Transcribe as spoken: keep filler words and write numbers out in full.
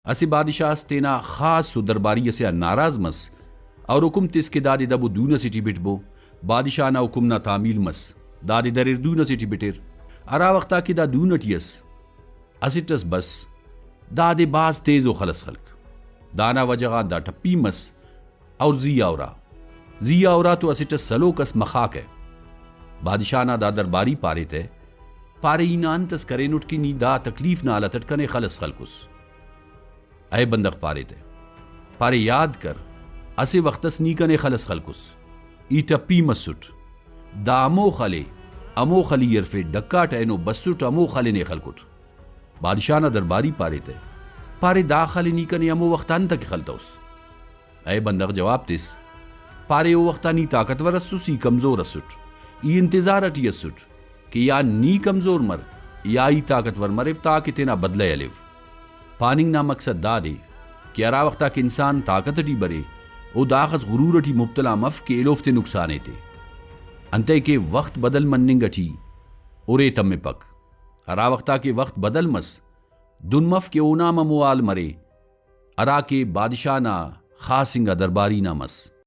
اسہ بادشاہ اس تینا خاص و درباری ئسے آن ناراض مس اور حکم تس کہ دادے دبو دون ئسے ٹی بٹبو۔ بادشاہ نا حکم نا تعمیل مس، دادے دریر دون ئسے ٹی بٹیر۔ ہرا وخت آ کہ دا دون ئٹی ئس، اسٹ ئس بس، دادے بھاز تیز و خلس خلک۔ دانا وجہ غان دا ٹپی مس۔ اور زی آ ہرا۔ زی آ ہرا تو اسٹ ئس سلوک ئس مخاکہ۔ بادشاہ نا دا درباری پارے تہ، پارے ای نا انت ئس کرینٹ کہ نی دا تکلیف نا حالت ئٹ کنے خلس خلکس؟ اے بندغ پارے تہ، پارے یاد کر، اسہ وخت ئس نی کنے خلس خلکس، ای ٹپی مسٹ، دا ہمو خل ءِ، ہمو خل ای ہرفیٹ، ڈکاٹ اینو بسٹ ہمو خل ءِ نے خلکٹ۔ بادشاہ نا درباری پارے تہ، پارے دا خل ءِ نی کنے ہمو وخت آ انتکہ خلتوس؟ اے بندغ جواب تس، پارے او وخت آ نی طاقتور ئسس، ای کمزور ئسٹ، ای انتظار ئٹی ئسٹ کہ یا نی کمزور مر یا ای طاقتور مریو تاکہ تینا بدلہ ءِ ہلیو۔ پاننگ نا مقصد دادے کہ ہرا وخت آ کہ انسان طاقت ئٹی برے، او داخس غرور ئٹی مبتلا مف کہ ایلوفتے نقصان ایتے۔ انتئے کہ وخت بدل مننگ ئٹی ارے تمپک۔ ہرا وخت آ کہ وخت بدل مس، دن مف کہ اونا ہم ہمو حال مرے، ہرا کہ بادشاہ نا خاص انگا درباری نا مس۔